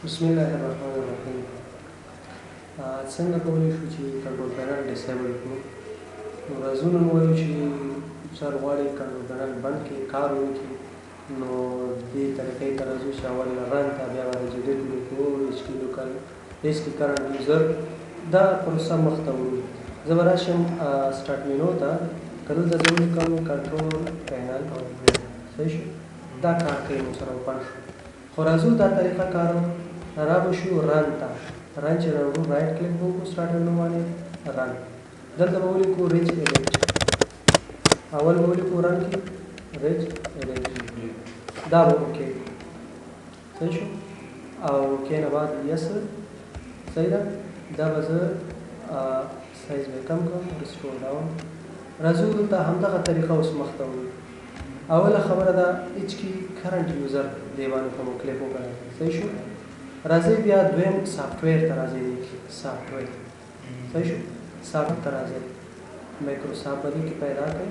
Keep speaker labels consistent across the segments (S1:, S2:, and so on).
S1: بسم الله الرحمن الرحیم. څنګه کولی شو چې کنټرول پینل ډیسیبل کړو؟ نو راځو نن وایو چې سر غواړي کنټرول پینل بند کړي، کار ونکړي، نو دې طریقې ته راځو چې اول رن ته، بیا به ریجیډیټ ولیکو، ایچ کی لوکل، ایچ کی کرنټ یوزر، دا پروسه مخته وړو. زه به راشم سټارټ مینو ته، که دلته زه ولیکم کنټرول پینل، صحیح شو، دا کار کوي، مو سره اوپن شو. خو راځو دا طریقه کارو، را به شو رن ته. رن چې راوړو، رایټ کلیک به وکړو سټارټ وینډو باندې، رن، دلته به ولیکو ریج ایډیټ. اول به ولیکو رن کې ریج ایډیټ، دا به اوکې، صحیح شو. او اوکې نه بعد یس، صحیح ده. دا به زه سایز به کم کړم، ریسټور ډاون. راځو دلته همدغه طریقه اوس مخته وړو. اوله خبره ده ایچ کی کرنټ یوزر دی باندې خو مو کلیک وکړی، صحیح شو. راځئ بیا دویم سافټویر ته راځئ، دې کې سافټویر، صحیح شو، سافټ ته راځئ، مایکروسافټ به دې کې پیدا کړئ،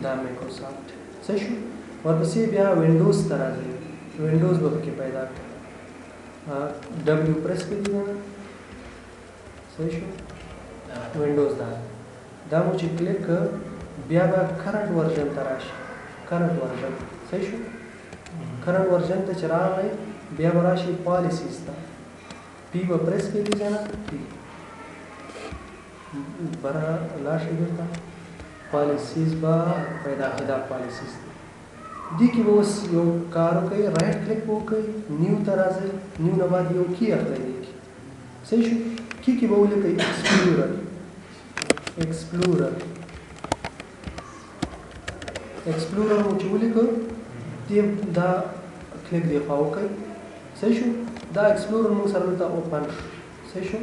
S1: دا مایکروسافټ، صحیح شو. ورپسې بیا وینډوز ته راځئ، وینډوز به پکې پیدا کړئ، ډبلیو پریس کړئ دي، صحیح شو، وینډوز دا مو چې کلیک کړ، بیا به کرنټ ورژن ته راشي، کرنټ ورژن، صحیح شو. کرنټ ورژن ته چې راغی، بیا به راشي پالیسیز ته، پی به پریس کړئ دي ځای نه، پی بره لاړ شي، بیرته پالیسیز به پیدا کړي. دا پالیسیز دي کې به اوس یو کار وکړئ، رایټ کلیک به وکړئ، نیو ته راځئ، نیو نه بعد یو کی اخلئ دې کې، صحیح شو. کی کې به ولیکئ ایکسپلورر، ایکسپلورر، ایکسپلورر مو چې ولیکو، دې دا کلیک دی خوا وکړئ، صحیح شو. دا ایکسپلورر موږ سره دلته اوپن شو، صحیح شو.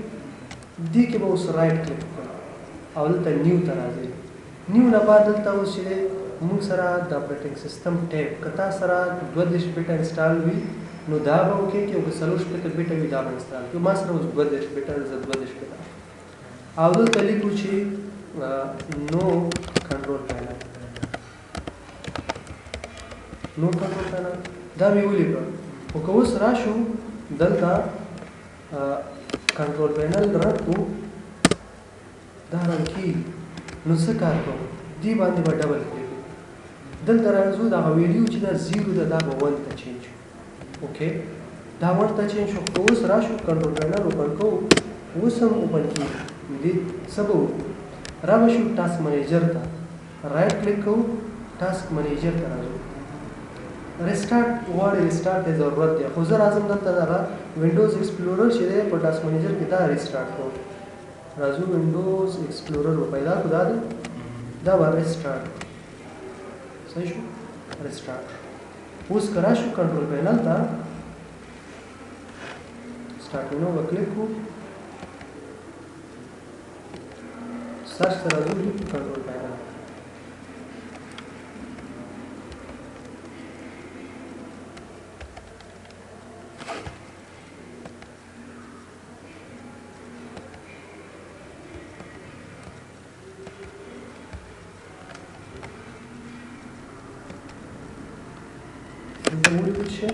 S1: دې کې به اوس رایټ کلیک وکړئ او دلته نیو ته راځئ. نیو نه بعد دلته اوس چې موږ سره د اپریټینګ سیستم ټیپ، که تا سره 32 بیټه انسټال وي نو دا به وکړي، او که 64 بیټه وي دا به انسټال کړي. ما سره اوس 32 بیټه، زه 32 بیټه، او دلته لیکو چې نو کنټرول پینل، نو کنټرول پینل، دا مې ولیکه. خو که اوس راشو دلته کنټرول پینل رن کړو، دا رن کېږي، نو څه کار کوو؟ دې باندې به ډبل کلیک وکړو، دلته راځو، دغه ویلیو چې دا زیرو ده، دا به ون ته چینج شو. اوکې، دا ون ته چینج شو. که اوس راشو کنټرول پینل اوپن کوو، اوس هم اوپن کېږي. دې څه به وکړو؟ را به شو ټاسک منیجر ته، رایټ کلیک کوو، ټاسک منیجر ته راځو. ریسټارټ غواړي، ریسټارټ ته ضرورت دی، خو زه راځم دلته دغه وینډوز ایکسپلورر چې دی په ټاسک منیجر کې، دا ریسټارټ کوم. راځو وینډوز ایکسپلورر به پیدا کړو، دا دی، دا به ریسټارټ، صحیح شو، ریسټارټ. اوس که راشو کنټرول پینل ته، سټارټ مینو به کلیک کړو، سرچ ته راځو، لیکو کنټرول پینل، دلته ولیکو چې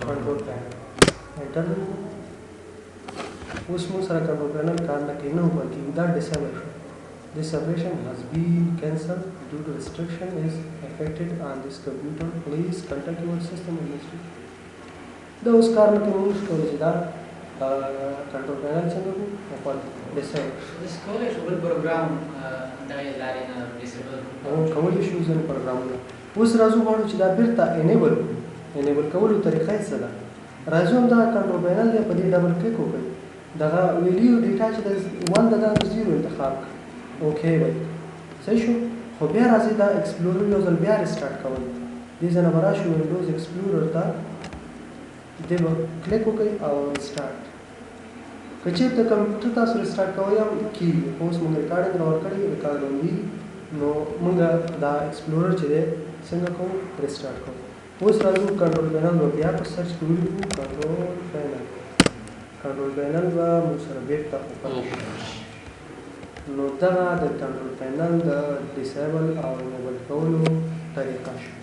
S1: کنټرول پینل، انټر. اوس موږ سره کنټرول پینل کار نه کوي، نه اوپن کېږي، دا ډیسیبل شو. This operation has been cancelled due to restriction is affected on this computer. Please contact your system administrator. دا اوس کار نه کوي، موږ کولی چې دا کنټرول پینل څنګه کړو اوپن، ډیسیبل.
S2: اوس کولی شو بل پروګرام دغې لارې نه ډیسیبل؟
S1: او کولی شو ځینې پروګرامونه. اوس راځو، غواړو چې دا بیرته انیبل کړو. انیبل کولو طریقه یې څه ده؟ راځو، همدغه کنټرول پینل دی، په دې ډبل کلیک وکړئ، دغه ویلیو ډیټا چې د ون ده دا زیرو انتخاب کړئ، اوکې به صحیح شو. خو بیا راځي دا ایکسپلورر یو ځل بیا ریسټارټ کول، دې ځای نه به راشو وینډوز ایکسپلورر ته، دې به کلیک وکړئ او ریسټارټ. که چېرته کمپیوټر تاسو ریسټارټ کوئ هم کېږي، خو اوس موږ ریکارډینګ راور کړی، ریکارډ بندېږي، نو موږ دا ایکسپلورر چې دی څنګه کوو؟ ریسټارټ کوو. اوس راځو کنټرول پینل به بیا په سرچ کې ولیکو کنټرول پینل، کنټرول پینل به موږ سره بېرته اوپن شي. نو دغه د کنټرول پینل د ډیسیبل او انیبل کولو طریقه شو.